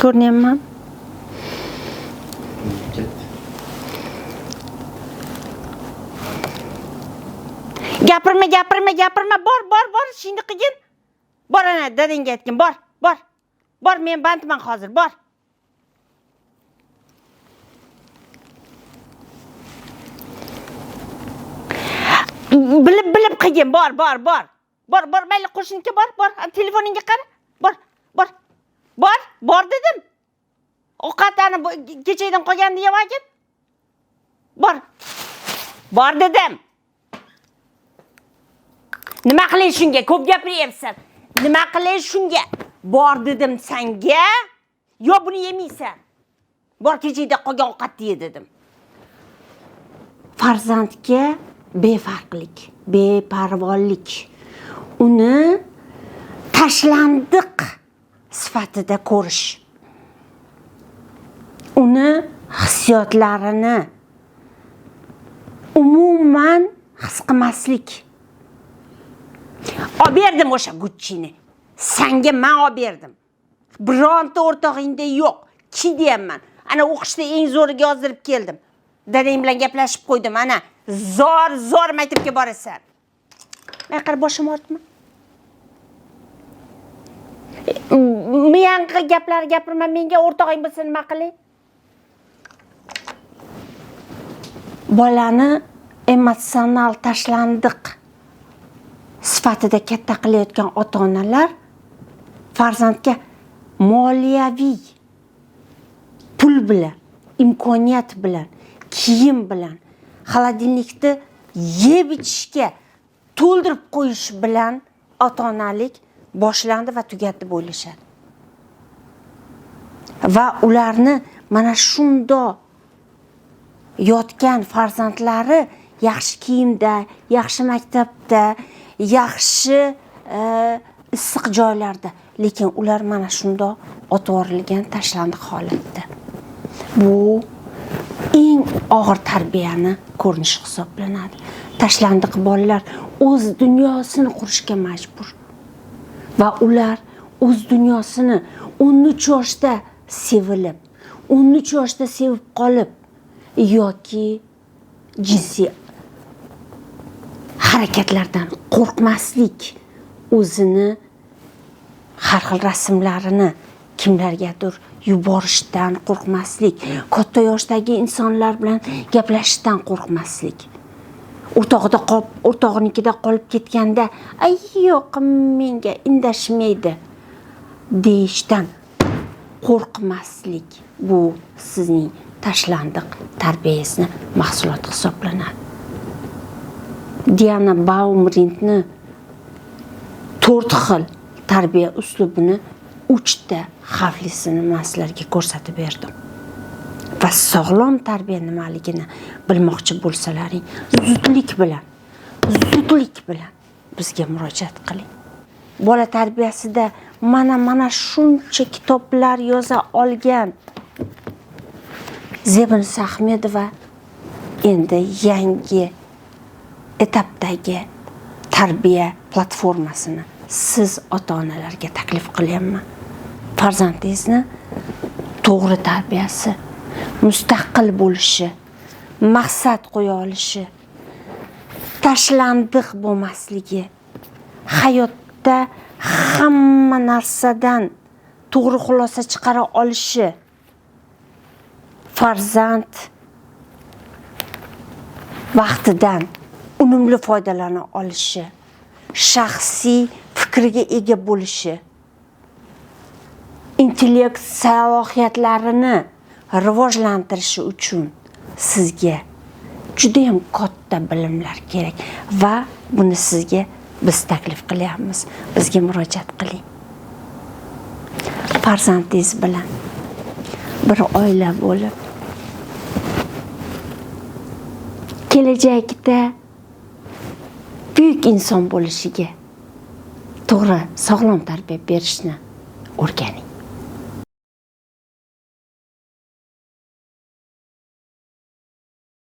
Ko'rinyapman? Ketdi. Gapirma, gapirma, gapirma. Bor, bor, bor, ishingni qilgin. Bor ana dadangga aytgin. Bor, bor. Bor, men bandman hozir, bor. Bilib bilib qilgin. Bor, bor, bor. Bor, bor, mayli qo'shniga bor, bor. Telefoningga qara. Bor, bor. Bor, bor dedim. Ovqatlarni kechadan qolganini yeb olgin. Bor. Bor dedim. Nima qilay shunga? Ko'p gapiryapsan. Nima qilay shunga? Bor dedim sanga. Yo buni yemaysan. Bor kechada qolgan ovqatni ye dedim. Farzandga befarqlik, beparvolik, uni tashlandiq sifatida ko'rish, uni hissiyotlarini umuman his qilmaslik. Olib berdim o'sha Gucci'ni. Sanga men olib berdim. Bironta o'rtog'ingda yo'q. Ki deyapman. Ana o'qishda eng zo'riga yozdirib keldim. Dadang bilan gaplashib qo'ydim. Ana zo'r zo'r maktabga borasan. Men qara boshim ortma. Miyang'i gaplar gapirma menga, o'rtog'ing bo'lsa nima qilay? Bolani emotsional tashlandiq sifatida katta qilayotgan ota-onalar farzandga moliyaviy pul bilan, imkoniyat bilan, kiyim bilan, xolodilnikni yeb ichishga to'ldirib qo'yish bilan ota-onalik boshlandi va tugadi deb o'ylashadi. Va ularni mana shundoq yotgan farzandlari yaxshi kiyimda, yaxshi maktabda, yaxshi issiq joylarda, lekin ular mana shundoq otib yuborilgan tashlandiq holatda. Bu eng og'ir tarbiyani ko'rinishi hisoblanadi. Tashlandiq bolalar o'z dunyosini qurishga majbur va ular o'z dunyosini 13 yoshda sevilib, 13 yoshda sevib qolib yoki jinsiy harakatlardan qo'rqmaslik, o'zini har xil rasmlarini kimlargadir yuborishdan qo'rqmaslik, katta yoshdagi insonlar bilan gaplashishdan qo'rqmaslik. O'rtog'ida qolib, o'rtog'inikida qolib ketganda, ay yo'q, menga indashmaydi deyishdan qo'rqmaslik. Bu sizning tashlandiq tarbiyangizni mahsuloti hisoblanadi. Diana Baumrindni 4 xil tarbiya uslubini 3 ta xavflisini men sizlarga ko'rsatib berdim. Va sog'lom tarbiya nimaligini bilmoqchi bo'lsalaring, zudlik bilan bizga murojaat qiling. Bola tarbiyasida mana shuncha kitoblar yoza olgan Zebiniso Ahmedova endi yangi etapdagi tarbiya platformasini siz ota-onalarga taklif qilyapman. Farzandingizni to'g'ri tarbiyasi, mustaqil bo'lishi, maqsad qo'ya olishi, tashlandiq bo'lmasligi, hayotda hamma narsadan to'g'ri xulosa chiqara olishi, farzand vaqtidan unumli foydalana olishi, shaxsiy fikriga ega bo'lishi, intellekt salohiyatlarini rivojlantirishi uchun sizga juda ham katta bilimlar kerak va buni sizga biz taklif qilyapmiz. Bizga murojaat qiling. Farzandingiz bilan bir oila bo'lib kelajakda buyuk inson bo'lishiga to'g'ri, sog'lom tarbiya berishni o'rganing.